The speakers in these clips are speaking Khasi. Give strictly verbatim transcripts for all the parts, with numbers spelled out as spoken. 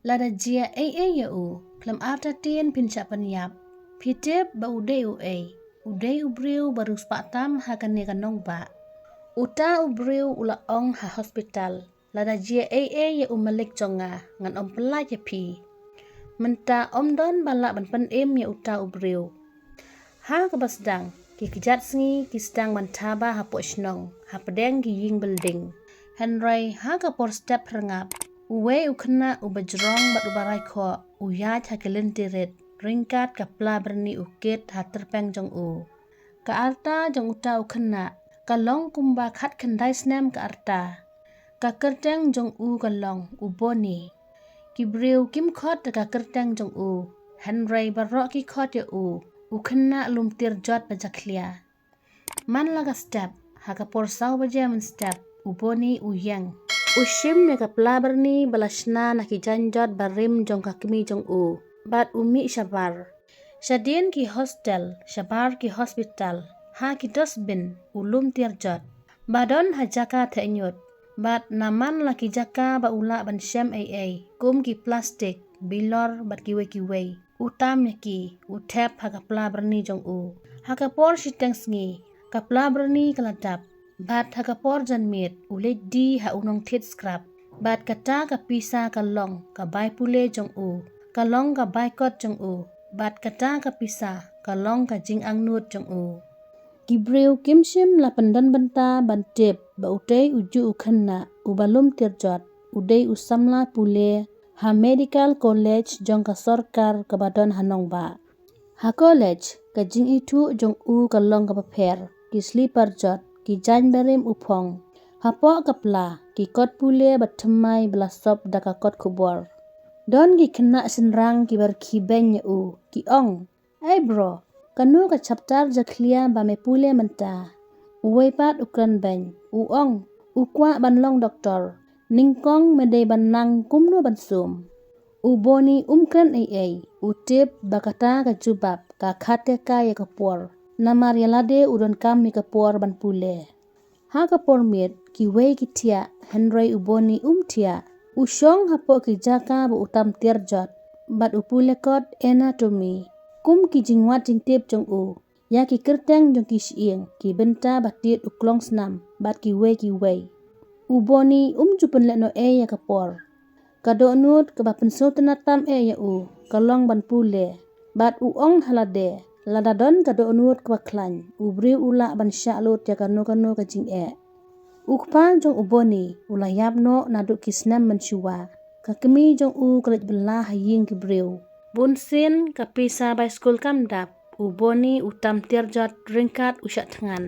Lada jia ei ei ïa u, khlem artatien phin shah pynïap. Phi tip ba u dei u ei? U dei u briew ba riewspah tam ha kane ka nongbah. Uta u briew u la ong ha hospital, lada jia ei ei ïa u malik jong nga, ngan ym pyllait ïa phi. Mynta ym don ba lah ban pynim ïa uta u briew. Ha kaba sdang, ki kjat sngi ki sdang ban thaba hapoh shnong, hapdeng ki ïing building. Hynrei ha ka por step hyrngap, uwei u khynnah uba jrong bad uba raikhoh, u ïaid ha ki lynti rit, ryngkat ka pla byrni u kit ha tyrpeng jong u. Ka rta jong uta u khynnah ka long kumba khatkhyndai snem ka rta. Ka kyrteng jong u ka long u Boni. Ki briew kim khot da ka kyrteng jong u, hynrei baroh ki khot ïa u u khynnah lum tiar jot ba jakhlia. Man la ka step, ha ka por saw baje mynstep, u Boni u ïeng. U shim ïa ka pla byrni ba la shna na ki jaiñ jot barim jong ka kmie jong u, bad u mih shabar. Shadien ki hostel, shabar ki hospital, ha ki dustbin, u lum tiar jot. Ba don ha jaka theh ñiut, bad na man la ki jaka ba u lah ban shem ei ei, kum ki plastik, bilor, bad kiwei kiwei. U tam ïa ki, u thep ha ka pla byrni jong u. Ha ka por shiteng sngi, ka pla byrni ka la dap. Bad ha ka por janmiet, u leit die ha u nongthied scrap. Bad kata ka pisa ka long ka bai pule jong u, ka long ka bai kot jong u. Bad kata ka pisa ka long ka jingangnud jong u. Ki briew kim shym la pyndon bynta ban tip ba utei u juh u khynnah uba lum tiar jot, u dei u samla pule ha Medical College jong ka sorkar kaba don ha nongbah. Ha college, ka jingithuh jong u ka long kaba pher, ki slipar jot, ki jaiñ barim u phong. Hapoh ka pla, ki kot pule ba thymmai ba la sop da ka kot khubor. Don ki khynnah shynrang kiba rkhie beiñ ïa u, ki ong, "Ei bro, kano ka chapter jakhlia ba me pule mynta?" Uwei pat u kren beiñ, u ong, "U kwah ban long doktor, nyngkong me dei ban nang kumno ban sum?" U Boni um kren ei ei, u tip ba kata ka jubab ka khateka ïa ka por, namar ïa lade u donkam ïa ka por ban pule. Ha ka por miet, kiwei ki thiah, hynrei u Boni um thiah. U shong hapoh ki jaka ba u tam tiar jot, bad u pule kot anatomy, kum ki jingwad jingtip jong u, ïa ki kyrteng jong ki shyieng, ki bynta ba tied u klong snam, bad kiwei kiwei. U Boni um ju pynlehnoh ei ïa ka por. Ka dohnud kaba pynsngewtynnad tam eh ïa u ka long ban pule. Bad u ong ha lade, lada don ka dohnud kaba khlaiñ, u briew u lah ban shah lut ïa kano kano ka jingeh. U kpa jong u Boni u la ïap noh naduh ki snem mynshuwa. Ka kmie jong u ka leit bylla ha ïing ki briew. Bunsien ka pisa bai skul kam dap, u Boni u tam tiar jot ryngkat u shah thngan.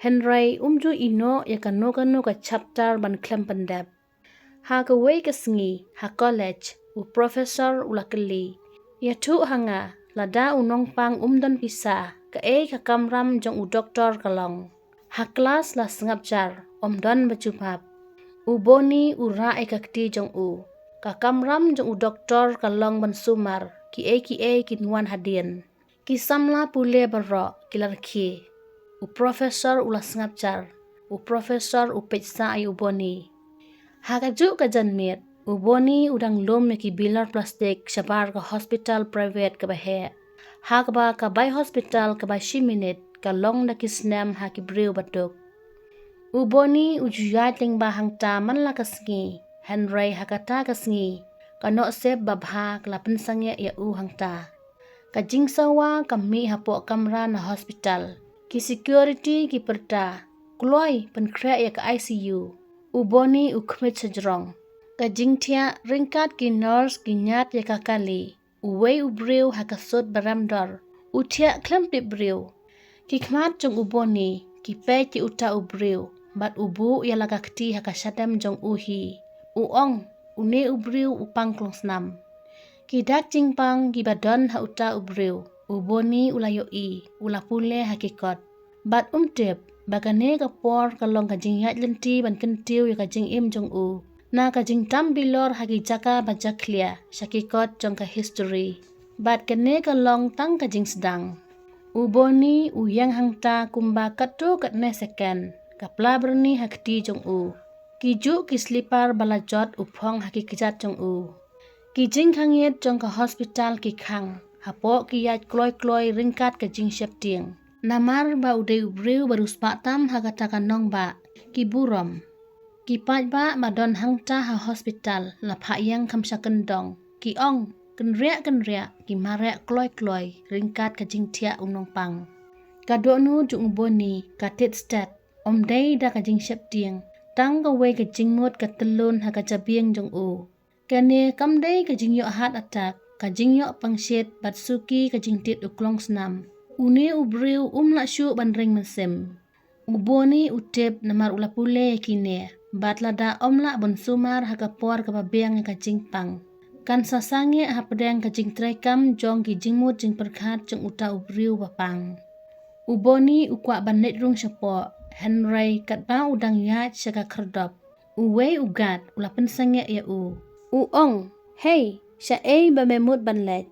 Hynrei um ju ïehnoh ïa kano kano ka chapter ban khlem pyndep. Ha kawei ka sngi, ha college, u professor u la kylli, "Ïathuh ha nga, lada u nongpang um don pisa, kaei ka kamram jong u doktor ka long?" Ha klas la sngap jar, ym don ba jubab. U Boni u rah ïa ka kti jong u. Ka kamram jong u doktor ka long ban sumar kiei kiei kin wan hadien. Ki samla pule baroh ki la rkhie. U professor u la sngap jar. U professor u peit sah ïa u Boni. Ha kajuh ka janmiet, u Boni u dang lum ïa ki bilor plastik shabar ka hospital private kaba heh. Ha kaba ka bai hospital kaba shi minit ka long da ki snem ha ki briew ba duk. U Boni u ju ïaid lyngba hangta man la ka sngi, hynrei ha kata ka sngi ka Nohsep babha ka la pynsangeh ïa u hangta. Ka jingsawa ka mih hapoh kamra na hospital. Ki security ki pyrta, "Kloi, pynkhreh ïa ka I C U." U Boni u khmih shajrong. Ka jingthiah ryngkat ki nurse ki ñiad ïa ka kali. Uwei u briew ha ka suit ba rem dor u thiah khlem tip briew. Ki khmat jong u Boni ki peit ïa uta u briew, bad u buh ïa la ka kti ha ka shadem jong u hi. U ong, "Une u briew u pang klong snam." Ki dak jingpang kiba don ha uta u briew, u Boni u la ïohi, u la pule ha ki kot. Bad um tip ba kane ka por ka long ka jingïaid lynti ban kyntiew ïa ka jingim jong u na ka jingtam bilor ha ki jaka ba jakhlia sha ki kot jong ka history. Bad kane ka long tang ka jingsdang. U Boni u ïeng hangta kumba katto katne second, ka pla byrni ha kti jong u. Ki juh ki slipar ba la jot u phong ha ki kjat jong u. Ki jingkhang ïit jong ka hospital ki khang hapoh ki ïaid kloi kloi ryngkat ka jingsheptieng. Namar ba u dei u briew ba riewspah tam ha kata ka nongbah, ki burom. Ki paidbah ba don hangta ha hospital la phah ïeng kham sha kyndong. Ki ong, kynriah kynriah ki mareh kloi kloi ryngkat ka jingthiah u nongpang. Ka dohnud jong u Boni ka tied sted, ym dei da ka jingsheptieng, tang kawei ka jingmut ka tyllun ha ka jabieng jong u. Kane kam dei ka jingïoh heart attack, ka jingïoh pangshit bad suki ka jingtied u klongsnam. Une u briew um lah shuh ban ring mynsiem. U Boni u tip namar u la pule ïa kine, bad lada ym lah ban sumar ha ka por kaba biang ïa ka jingpang, kan sa sangeh hapdeng ka jingtreikam jong ki jingmut jingpyrkhat jong uta u briew ba pang. U Boni u kwah ban leit rung shapoh, hynrei katba u dang ïaid sha ka khyrdop, uwei u guard u la pynsangeh ïa u. U ong, "Hei, shaei ba me mut ban leit?"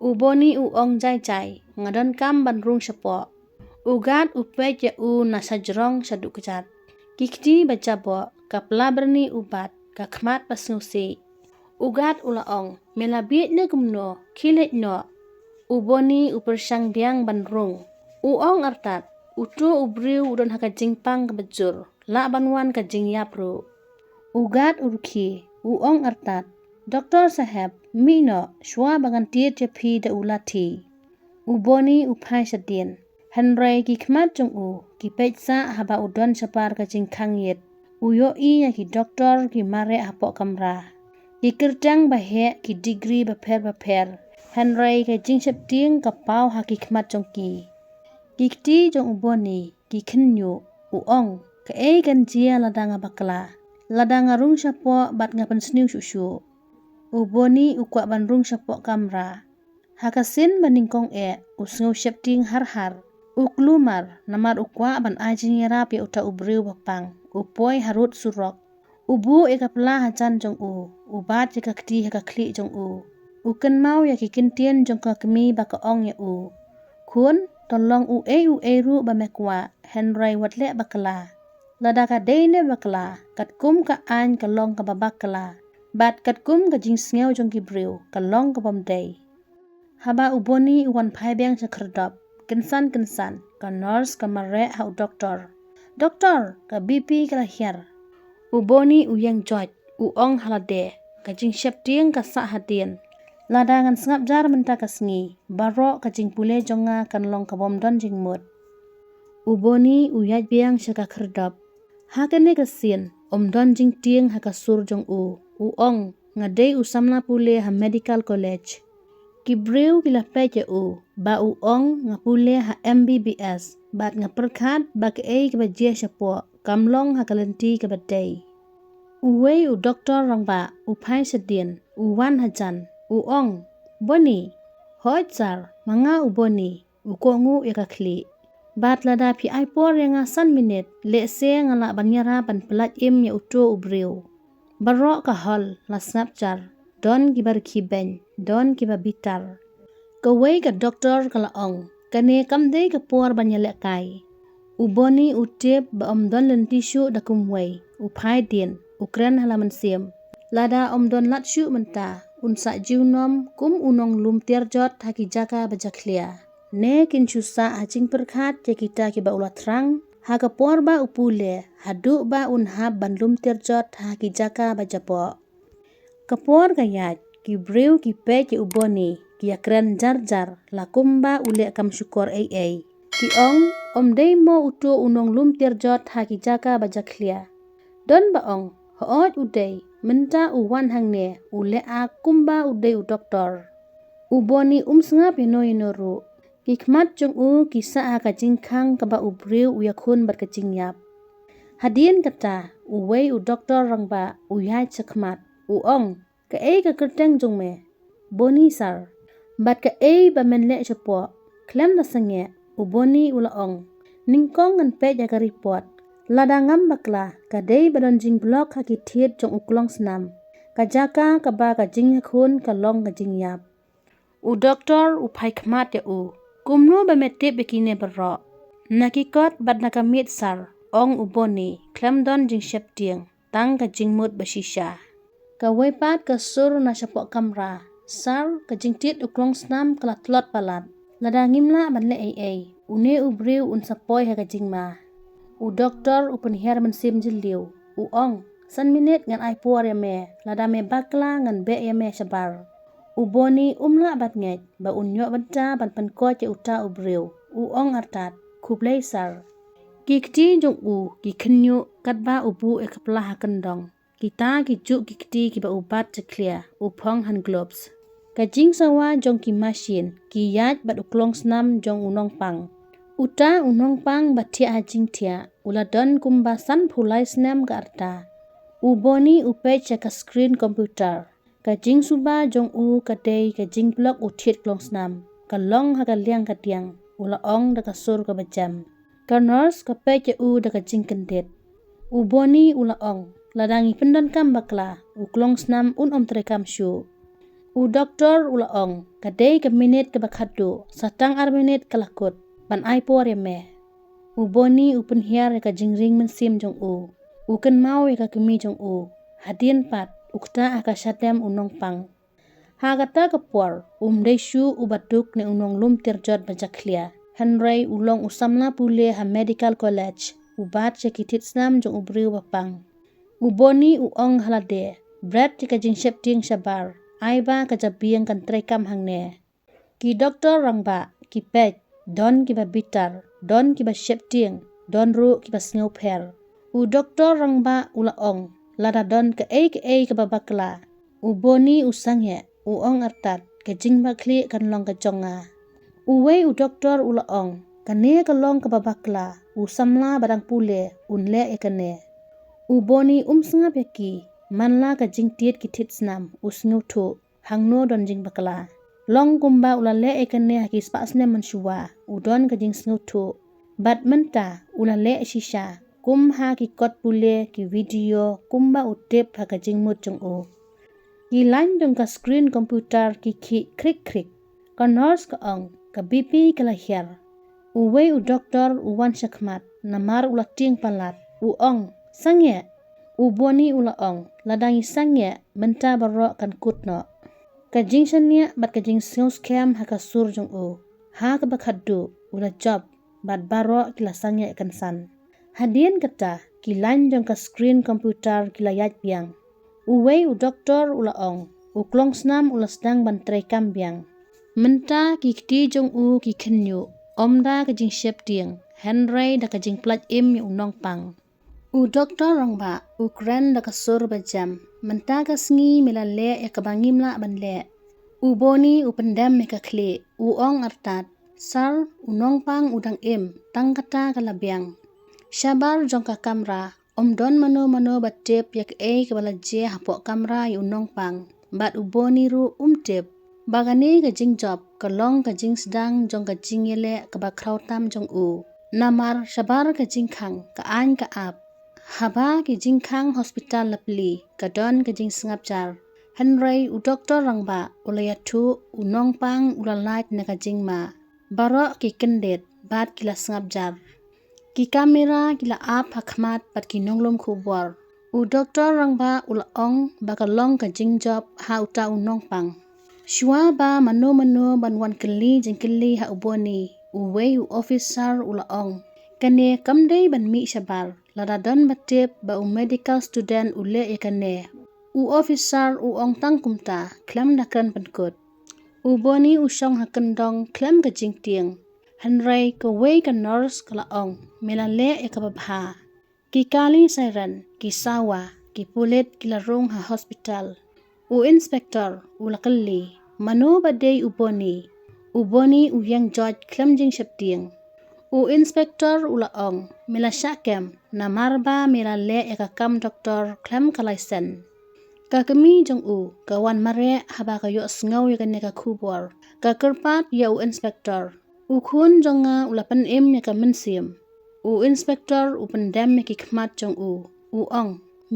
U Boni u ong jai jai, "Nga donkam ban rung shapoh." U guard u peit ïa u na shajrong shaduh kjat. Ki kti ba jaboh, ka pla byrni u bat, ka khmat ba sngewsih. U guard u la ong, "Me la bieit ne kumno, khie leit noh." U Boni u pyrshang biang ban rung. U ong artat, "Uto u briew u don ha ka jingpang kaba jur, lah ban wan ka jingïap ruh." U guard u rkhie, u ong artat, "Doktor saheb, mih noh, shuwa ba ngan tied ïa phi da u lathi." U Boni u phai shadien. Hynrei ki khmat jong u ki peit sah haba u don shabar ka jingkhang ïit. U ïohi ïa ki doktor ki mareh hapoh kamra. Ki kyrteng ba heh, ki degree bapher bapher. Hynrei ka jingsheptieng ka paw ha ki khmat jong ki. Ki kti jong u Boni ki khynñiuh, u ong, "Kaei kan jia lada nga bakla? Lada nga rung shapoh bad nga pynsniew shuh shuh." U Boni u kwah ban rung shapoh kamra. Ha ka sien ba nyngkong eh, u sngew sheptieng har har. U kulmar, namar u kwah ban ai jingïarap ïa uta u briew ba pang, u poi harud surok. U buh ïa ka pla hajan jong u, u bat ïa ka kti ha ka khlieh jong u. U kynmaw ïa ki kyntien jong ka kmie ba ka ong ïa u, "Khun, to long uei uei ruh ba me kwah, hynrei wat leh bakla. Lada ka dei ne bakla, katkum ka aiñ ka long kaba bakla. Bad katkum ka jingsngew jong ki briew, ka long kabym dei." Haba u Boni u wan phai biang sha khyrdop, kynsan kynsan, ka nurse ka mareh ha u doktor. "Doktor, ka B P ka la hiar." U Boni u ïeng joit, u ong ha lade, "Ka jingsheptieng ka sah hadien. Lada ngan sngap jar mynta ka sngi, baroh ka jingpule jong nga kan long kabym don jingmut." U Boni u ïaid biang sha ka khyrdop. Ha kane ka sien, ym don jingtieng ha ka sur jong u. U ong, "Nga dei u samla pule ha medical college. Ki briew ki la peit ïa u, ba u ong nga pule ha M B B S, bad nga pyrkhat ba kaei kaba jia shapoh, kam long ha ka lynti kaba dei." Uwei u doktor rangbah u phai shadien, u wan hajan, u ong, "Boni." "Hooid sir, ma nga u Boni." U kohnguh ïa ka khlieh. "Bad lada phi ai por ïa nga san minit, lehse nga lah ban ïarap ban pyllait im ïa uto u briew." Baroh ka hall la sngap jar, don kiba rkhie beiñ, don kiba bitar. Kawei ka doktor ka la ong, "Kane kam dei ka por ban ïalehkai." U Boni u tip ba ym don lynti shuh da kumwei, u phai dien, u kren ha la mynsiem, "Lada ym don lad shuh mynta, un sa junom kum u nonglum tiar jot ha ki jaka ba jakhlia. Ne kin shu sah ha jingpyrkhat ïa kita kiba u la thrang, ha ka por ba u pule, haduh ba un hap ban lum tiar jot ha ki jaka ba jaboh." Ka por ka ïaid, ki briew ki peit ïa u Boni, ki ïakren jar jar, la kumba u leh kam shukor ei ei. Ki ong, "Ym dei mo uto u nonglum tiar jot ha ki jaka ba jakhlia?" Don ba ong, "Hooid u dei, mynta u wan hangne, u leh ak kumba u dei u doktor." U Boni um sngap ïano ïano ruh. Ki khmat jong u ki sah ha ka jingkhang kaba u briew u ïakhun bad ka jingïap. Hadien kata, uwei u doktor rangbah u ïaid shakhmat, u ong, "Kaei ka kyrteng jong me?" "Boni sir." "Bad kaei ba men leh shapoh?" Khlem da sangeh, u Boni u la ong, "Nyngkong ngan peit ïa ka report. Lada ngam bakla, ka dei ba don jingblok ha ki thied jong u klongsnam. Ka jaka kaba ka jingïakhun ka long ka jingïap." U doktor u phai khmat ïa u. "Kumno ba me tip ïa kine baroh?" "Na ki kot bad na ka miet sir," ong u Boni, khlem don jingsheptieng, tang ka jingmut ba shisha. Kawei pat ka sur na shapoh kamra. Sir, ka jingtied u klongsnam ka la tlot palat. Lada ngim lah ban leh ei ei, une u briew un sa poi ha ka jingma. U doktor u pynhiar mynsiem jylliew. U ong, san minit ngan ai por ïa me, lada me bakla ngan beh ïa me shabar. U Boni um lah ban ngeit ba un ïoh bynta ban pynkoit ïa uta u briew. U ong artat, khublei sir. Ki kti jong u ki khynñiuh katba u buh ïa ka pla ha kyndong. Kita ki juk ki kti kiba u bat jakhlia, u phong hand gloves. Ka jingsawa jong ki machine, ki ïaid bad u klongsnam jong u nongpang. Uta u nongpang ba thiah ha jingthiah, u la don kumba sanphew lai snem ka rta. U Boni u peit sha ka screen computer. Ka jingsuba jong u ka dei ka jingpynlong u thied klongsnam. Ka long ha ka liang ka diang, u la ong da ka sur kaba jem. Ka nurse ka peit ïa u da ka jingkyndit. U Boni u la ong, lada ngi pyndonkam bakla, u klongsnam un ym treikam shuh. U doktor u la ong, ka dei ka minit kaba khatduh, sa tang ar minit ka la kut, ban ai por ïa me. U Boni u pynhiar ïa ka jingring mynsiem jong u. U kynmaw ïa ka kmie jong u. Hadien pat, u ktah ha ka shadem u nongpang. Ha kata ka por, um dei shuh uba duk ne u nonglum tyrjot ba jakhlia. Hynrei u long u samla pule ha medical college, u bat sha ki thied snam jong u briew ba pang. U Boni u ong ha lade, bret ïa ka jingsheptieng shabar, ai ba ka jabieng kan treikam hangne. Ki doktor rangbah, ki peit, don kiba bitar, don kiba sheptieng, don ruh kiba sngewpher. U doktor rangbah u la ong, lada don kaei kaei kaba bakla. U Boni u sangeh, u ong artat, ka jingbakhlieh kan long ka jong nga. Uwei u doktor u la ong, kane ka long kaba bakla, u samla ba dang pule, un leh ïa kane. U Boni um sngap ïa ki, man la ka jingtied ki thied snam, u sngewthuh, hangno don jingbakla. Long kumba u la leh ïa kane ha ki spah snem mynshuwa, u don ka jingsngewthuh. Bad mynta, u la leh shisha, kum ha ki kot pule ki video, kumba u tip ha ka jingmut jong u. Ki lain jong ka screen computer ki khih krik krik. Ka nurse ka ong, ka B P ka la hiar. Uwei u doktor u wan sha khmat, namar u la tieng palat. U ong, sangeh. U Boni u la ong, lada ngi sangeh, mynta baroh kan kut noh. Ka jingshaniah bad ka jingsngewskhem ha ka sur jong u. Ha kaba khatduh, u la jop, bad baroh ki la sangeh kynsan. Hadien kata, ki lain jong ka screen computer ki la ïaid biang. Uwei u doktor u la ong, u klongsnam u la sdang ban treikam biang. Mynta ki kti jong u ki khynñiuh, ym da ka jingsheptieng, hynrei da ka jingpynlait im ïa u nongpang. U doktor rangbah, u kren da ka sur ba jem, mynta ka sngi me la leh ïa kaba ngim lah ban leh. U Boni u pyndem ïa ka khlieh, u ong artat, sir, u nongpang u dang im, tang kata ka la biang. Shabar jong ka kamra, ym don mano mano ba tip ïa kaei kaba la jia hapoh kamra ïa u nongpang. Bad u Boni ruh um tip ba kane ka jingjop ka long ka jingsdang jong ka jingïaleh kaba khraw tam jong u. Namar shabar ka jingkhang ka aiñ ka ap. Haba ki jingkhang hospital la plie, ka don ka jingsngap jar. Hynrei u doktor rangbah u la ïathuh, u nongpang u la lait na ka jingma. Baroh ki kyndit bad ki la sngap jar. Ki kamera ki la ap ha khmat bad ki nonglum khubor. U doktor rangbah u la ong ba ka long ka jingjop ha uta u nongpang. Shuwa ba mano mano ban wan kylli jingkylli ha u Boni, uwei u officer u la ong, kane kam dei ban mih shabar, lada don ba tip ba u medical student u leh ïa kane. U officer u ong tang kumta, khlem da kren pynkut. U Boni u shong ha kyndong khlem ka jingtieng. Hynrei kawei ka nurse ka la ong, me la leh ïa kaba bha. Ki kali siren, ki sawa, ki pulit ki la rung ha hospital. U inspector u la kylli, mano ba dei u Boni? U Boni u ïeng joit khlem jingsheptieng. U inspector u la ong, me la shah kem, namar ba me la leh ïa ka kam doktor khlem ka license. Ka kmie jong u ka wan mareh haba ka ïohsngew ïa kane ka khubor. Ka kyrpad ïa u inspector. U khun jong nga u la pynim ïa ka mynsiem. U inspector u pyndem ïa ki khmat jong u. U ong,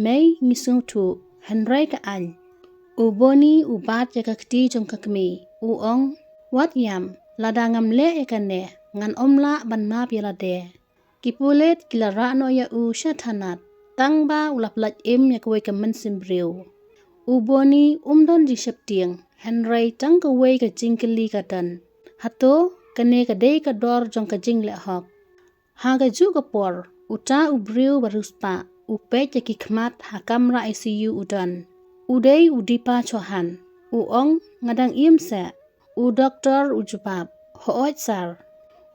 mei, ngi sngewthuh, hynrei ka aiñ. U Boni u bat ïa ka kti jong ka kmie. U ong, wat ïam, lada ngam leh ïa kane, ngan ym lah ban map ïa lade. Ki pulit ki la rah noh ïa u sha thana, tang ba u la pynlait im ïa kawei ka mynsiem briew. U Boni um don jingsheptieng, hynrei tang kawei ka jingkylli ka don. Hato kane ka dei ka dor jong ka jingleh hok? Ha kajuh ka por, uta u briew ba riewspah u peit ïa ki khmat ha kamra I C U u don. U dei u Dipa Chauhan. U ong, nga dang im seh. U doktor u jubab, hooid sir.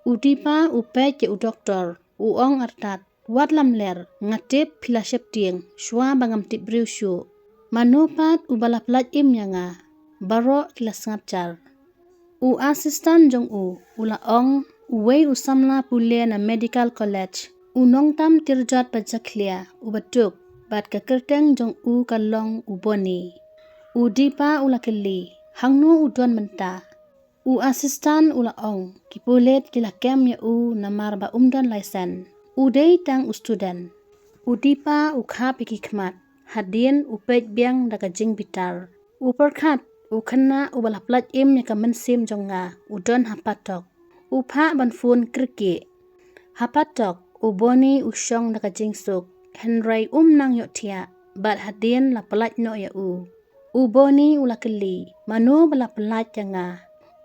U Dipa u peit ïa u doktor, u ong artat, wat lamler, nga tip phi la sheptieng shuwa ba ngam tip briew shuh. Mano pat uba la pyllait im ïa nga? Baroh ki la sngap jar. U assistant jong u u la ong, uwei u samla pule na medical college, u nongtam tirjot ba jakhlia, uba duk, bad ka kyrteng jong u ka long u Boni. U Dipa u la kylli, hangno u don mynta? U assistant u la ong, ki pulit ki la kem ïa u namar ba um don license. U dei tang u student. U Dipa u khap ïa ki khmat, hadien u peit biang da ka jingbitar. U pyrkhat, u khynnah uba la pyllait im ïa ka mynsiem jong nga, u don ha patok. U phah ban phone kyrkieh. Ha patok, u Boni u shong da ka jingsuk, hynrei um nang ïohthiah, bad hadien la pyllait noh ïa u. U Boni u la kylli, mano ba la pyllait ïa nga?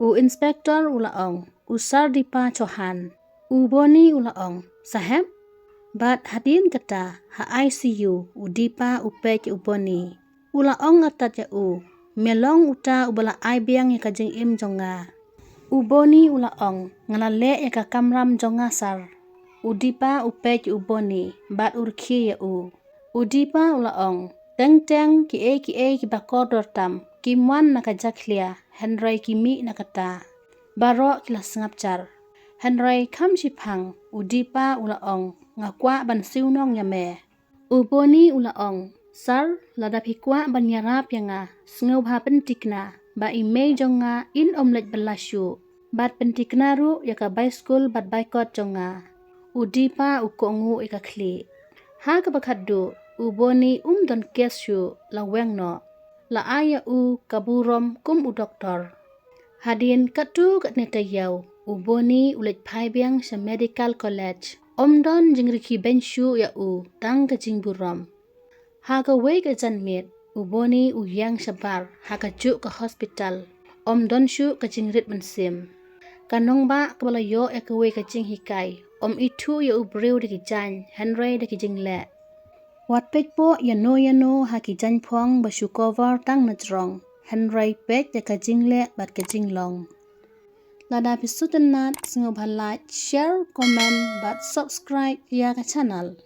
U inspector u la ong, u Sir Dipa Chauhan. U Boni u la ong, saheb? Bad hadien kata, ha I C U, u Dipa u peit ïa u Boni. U la ong artat ïa u, me long uta uba la ai biang ïa ka jingim jong nga. U Boni u la ong, nga la leh ïa ka kamram jong nga sir. U Dipa u peit ïa u Boni, bad u rkhie ïa u. U Dipa u la ong, teng teng kiei kiei kiba kordor tam, kim wan na ka jakhlia, hynrei ki mih na kata. Baroh ki la sngap jar. Hynrei kham shiphang, u Dipa u la ong, nga kwah ban siew nong ïa me. U Boni u la ong, sir, lada phi kwah ban ïarap ïa nga, sngewbha pynthikna ba i mei jong nga in ym leit bylla shuh. Bad pynthikna ruh ïa ka bai skul bad bai kot jong nga. U Dipa u kohnguh ïa ka khlieh. Ha kaba khatduh, u Boni um don kes shuh, la weng noh. La ai ïa u ka burom kum u doktor. Hadien katto katne taïew, u Boni u leit phai biang sha medical college. Ym don jingrkhie beiñ shuh ïa u, tang ka jingburom. Ha kawei ka janmiet, u Boni u ïeng shabar ha kajuh ka hospital. Ym don shuh ka jingrit mynsiem. Ka nongbah kaba la ïoh ïa kawei ka jinghikai, ym ithuh ïa u briew da ki jaiñ, hynrei da ki jingleh. Wat peit poh ïano ïano ha ki jaiñphong ba shu cover tang na jrong, hynrei peit ïa ka jingleh bad ka jinglong. Lada phi sngewtynnat, sngewbha like, share, comment bad subscribe ïa ka channel.